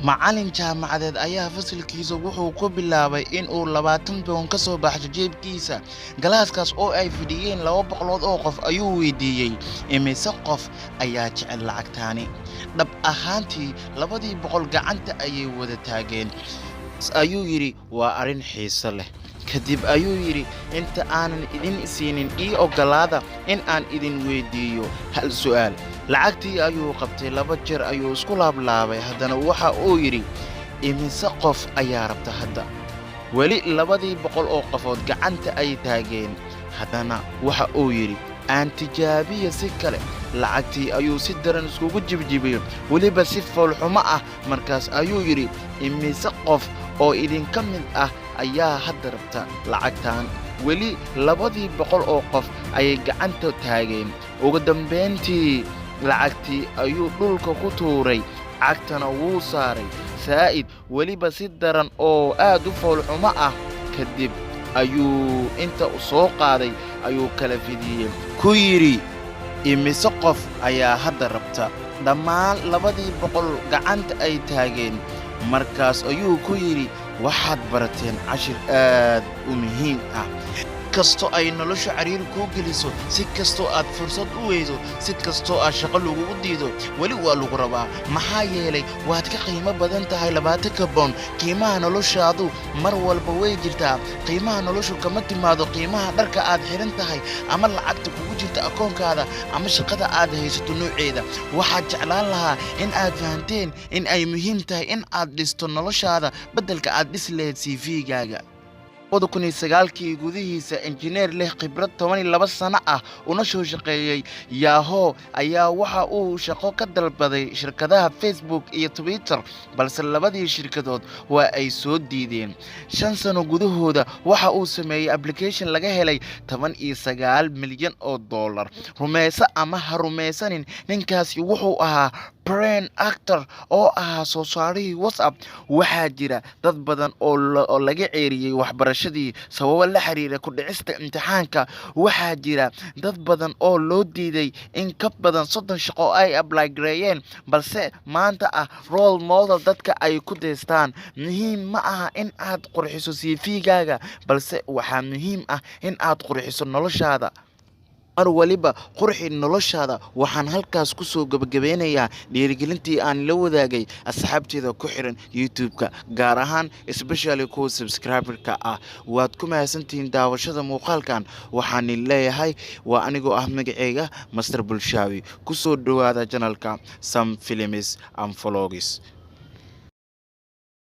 Macallin jaamacadeed ayaa fasalkiisa wuxuu ku bilaabay in uu 20 pound ka soo baxsho jeebkiisa. Galaaskaas oo ay fadhiyeen 200 oo qof ayuu weydiiyey, "Imise qof ayaa jecel lacagtaani?" Dhab ahaantii, 200-dii gacanta ayay wada taageen. Ayuu yidhi, "Waa arrin xiiso leh." Kadib ayuu yidhi, "Inta aanan idin siinin, ii oggolaada in aan idin weydiiyo hal su'aal." Lacagtii ayuu qabtay, laba jeer ayuu isku laablaabay, haddana waxa uu yidhi, "Imise qof ayaa rabta hadda?" Weli 200-dii oo qofood gacanta ay taageen. Haddana waxa uu yidhi, "Aan tijaabiya si kale." Lacagtii ayuu si daran iskugu jibjibiyey, weliba si foolxumo ah. Markaas ayuu yidhi, "Imise qof oo idinka mid ah ayaa hadda rabta lacagtan?" Weli 200-dii oo qof ayay gacanta taageen. Ugu dambayntii lacagtii ayuu dhulka ku tuuray, cagtana wuu saaray saa'id, weliba si daran oo aad u foolxumo ah. Kadib ayuu inta soo qaaday ayuu kala fidiyey, ku yidhi, "Imise qof ayaa hadda rabta?" Dhammaan 200-dii gacanta ay taageen. Markaas ayuu ku yidhi, "Waxaad barateen cashir aad u muhiim ah. Kastoo ay noloshu cariiri kuu geliso, si kastoo aad fursad u weyso, si kastoo aad shaqo lagugu diido, weli waa lagu rabaa, maxaa yeelay waad ka qiimo badan tahay 20-ka pound. Qiimaha noloshaadu mar walba way jirtaa. Qiimaha noloshu kama timaado qiimaha dharka aad xidhan tahay ama lacagta kugu jirta akoonkaada ama shaqada aad haysato nooceeda. Waxaad jeclaan lahaa in aad fahanteen in ay muhiim tahay in aad dhisto noloshaada beddelka aad dhisi lahayd CV-gaaga." 2009-kii gudihiisa, injineer leh khibrad 12 sano ah una soo shaqeeyey Yahoo ayaa waxa uu shaqo ka dalbaday shirkadaha Facebook iyo Twitter, balse labadii shirkadood waa ay soo diideen. 5 sano gudahooda waxa uu sameeyey application laga helay 19 milyan oo dollar. Rumayso ama ha rumaysanin, ninkaasi wuxuu ahaa Brian Acton oo ahaa soo saarihii WhatsApp. Waxaa jira dad badan oo laga ceeriyey waxbarashadii sababo la xiriira ku dhicista imtixaanka. Waxaa jira dad badan oo loo diiday in ka badan 30 shaqo ay apply gareeyeen, balse maanta ah role model dadka ay ku daystaan. Muhiim ma aha in aad qurxiso CV-gaaga, balse waxaa muhiim ah in aad qurxiso noloshaada. Mar waliba qurxi noloshaada. Waxaan halkaas kusoo gabagabeynayaa dhiirigelintii aan la wadaagay asxaabteeda ku xiran YouTube-ka, gaar ahaan especially kuwa subscriber-ka ah. Waad ku mahadsantihiin daawashada muuqaalkan. Waxaan leeyahay, waa anigoo ah magaceyga Master Bulshaawi. Kusoo dhowaada channel-ka Some Films and Vlogs.